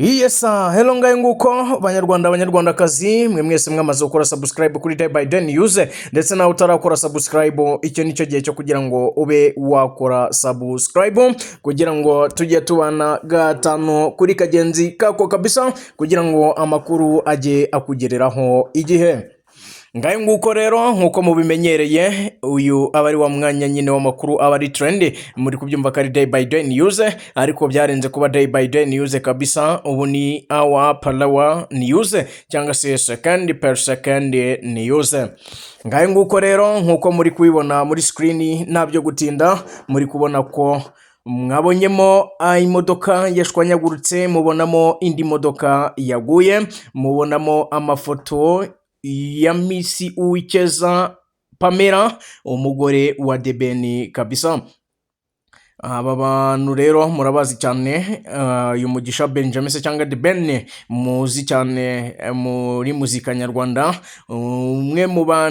Yes, hello, ngayo nguko banyarwanda, banyarwandakazi, mwe mwese mwamaze gukora subscribe kuri Day by Day News, ndetse nawe utarakora subscribe, icyo nicyo gihe cyo kugira ngo ube wakora subscribe, kugira ngo tujye tubana gatanu kuri kagenzi kako kabisa, kugira ngo amakuru ajye akugereraho igihe. Ngayo nguko rero, nk'uko mubimenyereye, uyu aba ari wa mwanya nyine w'amakuru aba ari trend. Muri kubyumva ko ari Day by Day News, ariko byarenze kuba Day by Day News kabisa. Ubu ni hour per hour news cyangwa se second per second news. Ngayo nguko rero, nk'uko muri kubibona muri screen, ntabyo gutinda, muri kubona ko mwabonyemo imodoka yashwanyaguritse, mubonamo indi modoka yaguye, mubonamo amafoto ya Miss Uwicyeza Pamela, umugore wa The Ben kabisa. Aba bantu rero murabazi cyane, uyu Mugisha Benjamin se cyangwa The Ben muzi cyane muri muzika nyarwanda, umwe mu ba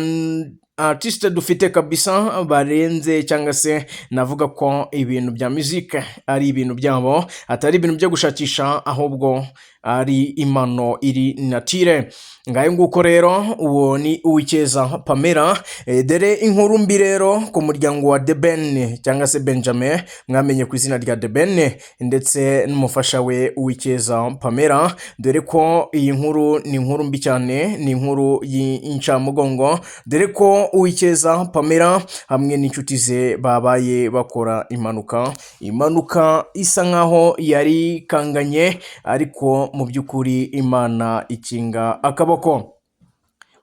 artiste dufite kabisa barenze, cyangwa se navuga ko ibintu bya muzika ari ibintu byabo, atari ibintu byo gushakisha, ahubwo ari impano iri nature. Ngayo nguko rero, uwo ni Uwicyeza Pamela. Dore inkuru mbi rero ku muryango wa The Ben cyangwa se Benjamin mwamenye ku izina rya The Ben, ndetse n'umufasha we Uwicyeza Pamela. Dore ko iyi nkuru ni inkuru mbi cyane, ni inkuru y'incamugongo, dore ko Uwicyeza Pamela hamwe n'inshuti ze babaye bakora impanuka, impanuka isa nkaho yari ikanganye, ariko mu by'ukuri Imana ikinga akaboko.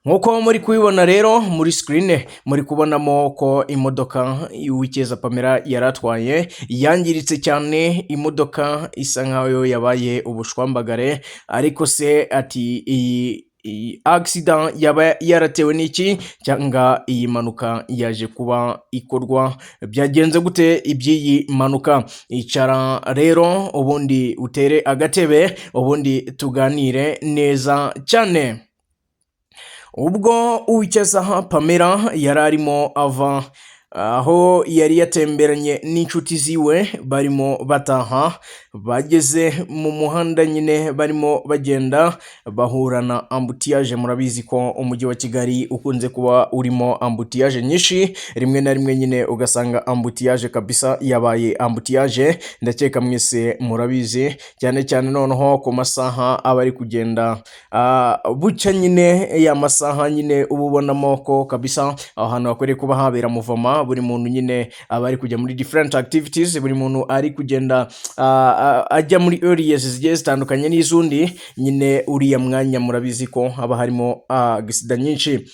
Nk'uko muri kubibona rero muri screen, muri kubonamo ko imodoka Uwicyeza Pamela yari atwaye yangiritse cyane, imodoka isa nkaho yabaye ubushwambagare. Ariko se ati iyi accident yaba yaratewe n'iki, cyangwa iyi mpanuka yaje kuba ikorwa byagenze gute? Iby'iyi mpanuka, icara rero ubundi utere agatebe, ubundi tuganire neza cyane. Ubwo Uwicyeza Pamela yari arimo ava aho yari yatemberanye n'inshuti ziwe, barimo bataha, bageze mu muhanda nyine barimo bagenda, bahura na embouteillage. Murabizi ko umujyi wa Kigali ukunze kuba urimo embouteillage nyinshi, rimwe na rimwe nyine ugasanga embouteillage kabisa yabaye embouteillage. Ndakeka mwese murabizi, cyane cyane noneho ku masaha aba ari kugenda bucya nyine, ya masaha nyine uba ubonamo ko kabisa aho hantu hakwiriye kuba habera mouvement. Buri muntu nyine aba ari kujya muri different activities, buri muntu ari kugenda ajya muri areas zigiye zitandukanye n'iz'undi nyine. Uriya mwanya murabizi ko haba harimo accident nyinshi.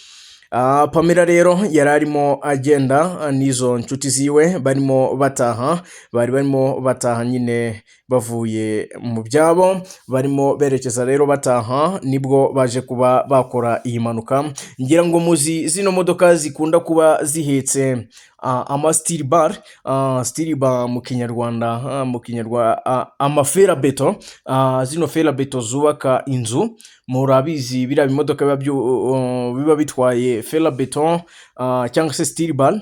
Pamela rero yari arimo agenda n'izo nshuti ziwe, barimo bataha, bari barimo bataha nyine bavuye mu byabo, barimo berekeza rero bataha, nibwo baje kuba bakora iyi mpanuka. Ngira ngo muzi zino modoka zikunda kuba zihetse ama steel bar, steel bar mu Kinyarwanda, mu Kinyarwanda amaferabeto, zino ferabeto zubaka inzu. Murabizi biriya bimodoka biba bitwaye ferabeto cyangwa se steel bar.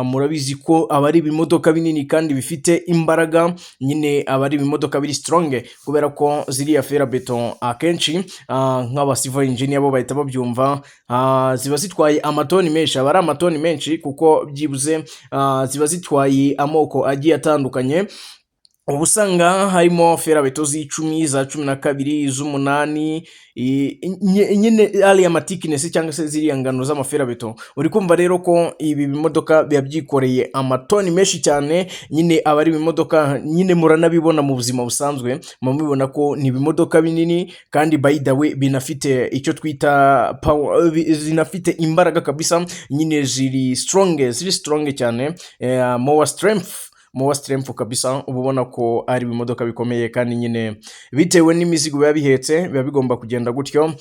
Murabizi ko aba ari ibimodoka binini kandi bifite imbaraga nyine, aba ari ibimodoka biri strong, kubera ko ziriya ferabeto akenshi, nk'aba civil engineer bo bahita babyumva, ziba zitwaye amatoni menshi, aba ari amatoni menshi, kuko byibuze ziba zitwaye amoko agiye atandukanye. Uba usanga harimo ferabeto z'icumi, za 12, iz'umunani nyine, ariya ma thickness cyangwa se ziriya ngano z'amaferabeto. Uri kumva rero ko ibi bimodoka biba byikoreye amatoni menshi cyane nyine, aba ari ibimodoka nyine muranabibona mu buzima busanzwe, muba mubibona ko ni ibimodoka binini kandi by the way binafite icyo twita power, zinafite imbaraga kabisa nyine, ziri strong, ziri strong cyane, more strength, more strength kabisa. Uba ubona ko ari ibimodoka bikomeye kandi nyine bitewe n'imizigo biba bihetse biba bigomba kugenda gutyo.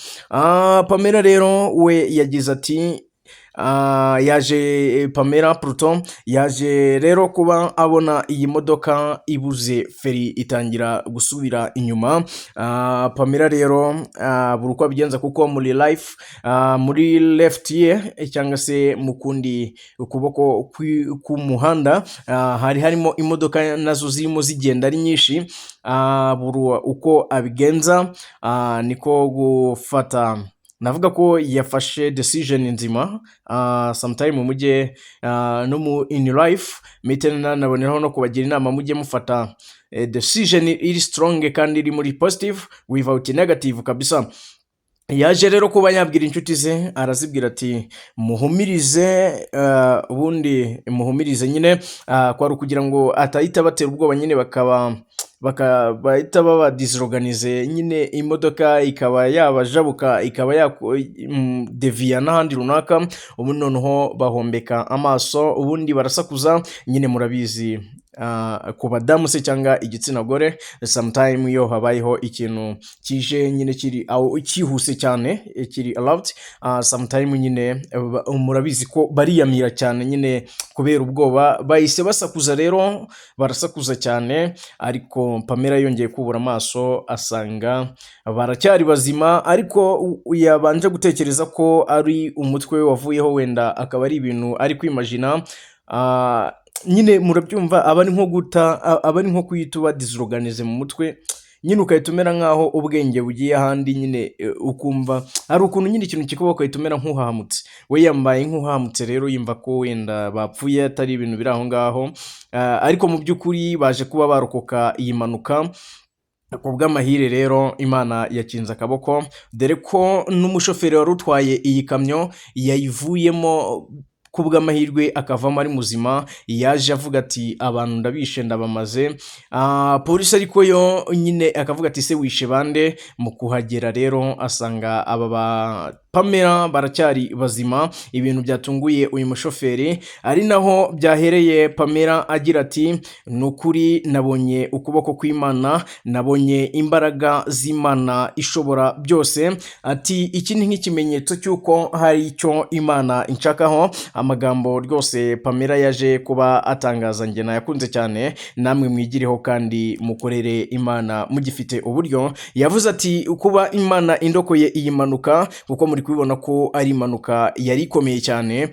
Pamela rero we yagize ati Yaje Pamela Pluto yaje rero kuba abona iyi modoka ibuze feri, itangira gusubira inyuma. Pamela rero buri uko abigenza, kuko muri life muri left ye cyangwa se mu kundi ukuboko k'umuhanda hari harimo imodoka nazo zirimo zigenda ari nyinshi. Buri uko abigenza niko gufata, navuga ko yafashe decision nzima. Sometime mujye no mu in life mpite nanaboneraho no kubagira inama, mujye mufata decision iri strong kandi iri muri positive without negative kabisa. Yaje rero kuba yabwira inshuti ze, arazibwira ati: "Muhumirize." Ubundi muhumirize nyine kwari ukugira ngo atahita batera ubwoba nyine, bakaba bahita baba disorganize nyine, imodoka ikaba yabajabuka, ikaba yadeviya n'ahandi runaka. Ubundi noneho bahombeka amaso, ubundi barasakuza nyine. Murabizi ku badamu se cyangwa igitsina gore, sometime iyo habayeho ikintu kije nyine kiri aho cyihuse cyane, kiri allowed, sometime nyine murabizi ko bariyamira cyane nyine kubera ubwoba. Bahise basakuza rero, barasakuza cyane, ariko Pamela yongeye kubura amaso asanga baracyari bazima, ariko yabanje gutekereza ko ari umutwe we wavuyeho, wenda akaba ari ibintu ari kwimagina nyine. Murabyumva, aba ari nko guta, aba ari nko guhita uba disorganize mu mutwe nyine, ugahita umera nk'aho ubwenge bugiye ahandi nyine, ukumva hari ukuntu nyine ikintu kikubaho ugahita umera nk'uhahamutse. We yambaye nk'uhahamutse rero, yumva ko wenda bapfuye, atari ibintu biri aho ngaho. Ariko mu by'ukuri baje kuba barokoka iyi mpanuka ku bw'amahire. Rero Imana yakinze akaboko, dore ko n'umushoferi wari utwaye iyi kamyo yayivuyemo ku bw'amahirwe, akavamo ari muzima. Yaje avuga ati: "Abantu ndabishe, ndabamaze." Polisi ariko yo nyine akavuga ati: "Se wishe bande?" Mu kuhagera rero asanga aba ba Pamela baracyari bazima, ibintu byatunguye uyu mushoferi. Ari naho byahereye Pamela agira ati: "Ni ukuri nabonye ukuboko kw'Imana, nabonye imbaraga z'Imana ishobora byose." Ati: "Iki ni nk'ikimenyetso cy'uko hari icyo Imana inshakaho." Amagambo rwose Pamela yaje kuba atangaza njye nayakunze cyane, namwe mwigireho kandi mukorere Imana mugifite uburyo. Yavuze ati: "Kuba Imana indokoye iyi mpanuka, kuko muri kubibona ko ari impanuka yari ikomeye cyane,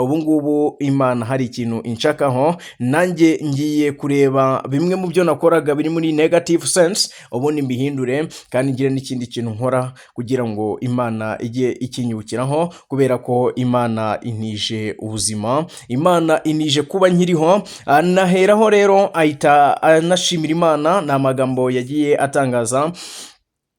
ubu ngubu Imana hari ikintu inshakaho. Nanjye ngiye kureba bimwe mu byo nakoraga biri muri negative sense, ubundi mbihindure kandi ngire n'ikindi kintu nkora kugira ngo Imana ijye ikinyibukiraho, kubera ko Imana intije ubuzima, Imana intije kuba nkiriho." Anaheraho rero ahita anashimira Imana. Ni amagambo yagiye atangaza.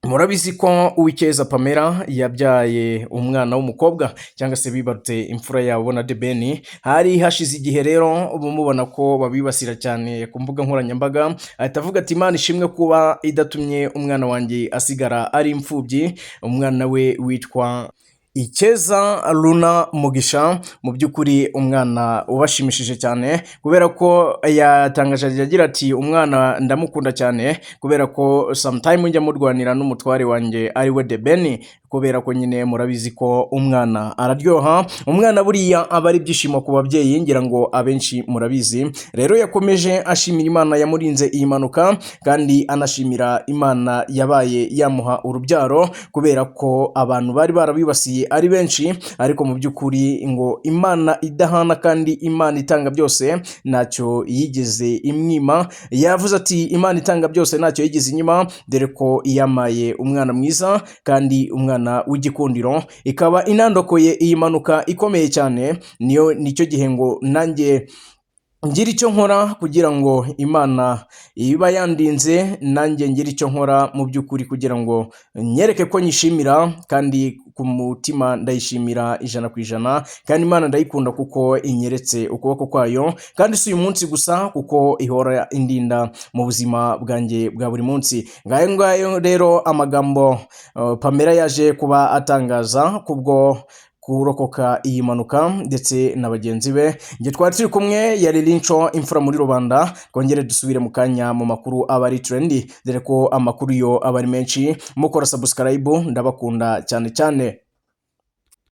Murabizi ko Uwicyeza Pamela yabyaye umwana w'umukobwa, cyangwa se bibarutse imfura yabo na The Ben. Hari hashize igihe rero mubona ko babibasira cyane ku mbuga nkoranyambaga. Ahita avuga ati: "Imana ishimwe kuba idatumye umwana wanjye asigara ari imfubyi." Umwana we witwa Icyeza Luna Mugisha, mu by'ukuri umwana ubashimishije cyane, kubera ko yatangaje agira ati: "Umwana ndamukunda cyane, kubera ko sometime njya murwanira n'umutware wanjye ari we The Ben, kubera ko nyine murabizi ko umwana araryoha, umwana buriya aba ari ibyishimo ku babyeyi, ngira ngo abenshi murabizi." Rero yakomeje ashimira Imana yamurinze iyi mpanuka, kandi anashimira Imana yabaye yamuha urubyaro, kubera ko abantu bari barabibasiye ari benshi, ariko mu by'ukuri ngo Imana idahana kandi Imana itanga byose ntacyo yigeze imwima. Yavuze ati: "Imana itanga byose ntacyo yigeze inyima, dore ko yamaye umwana mwiza kandi umwana w'igikundiro, ikaba inandokoye iyi mpanuka ikomeye cyane. Niyo nicyo gihe ngo nanjye ngira icyo nkora kugira ngo Imana iba yandinze, nanjye ngira icyo nkora mu by'ukuri kugira ngo nyereke ko nyishimira, kandi ku mutima ndayishimira 100%, kandi Imana ndayikunda kuko inyeretse ukuboko kwayo, kandi si uyu munsi gusa, kuko ihora indinda mu buzima bwanjye bwa buri munsi." Ngayo ngayo rero amagambo Pamela yaje kuba atangaza kubwo kurokoka iyi mpanuka ndetse na bagenzi be. Njye twari turi kumwe yari Linco, imfura muri rubanda. Twongere dusubire mu kanya mu makuru aba ari trendy, dore ko amakuru yo aba ari menshi. Mukora subscribe, ndabakunda cyane cyane.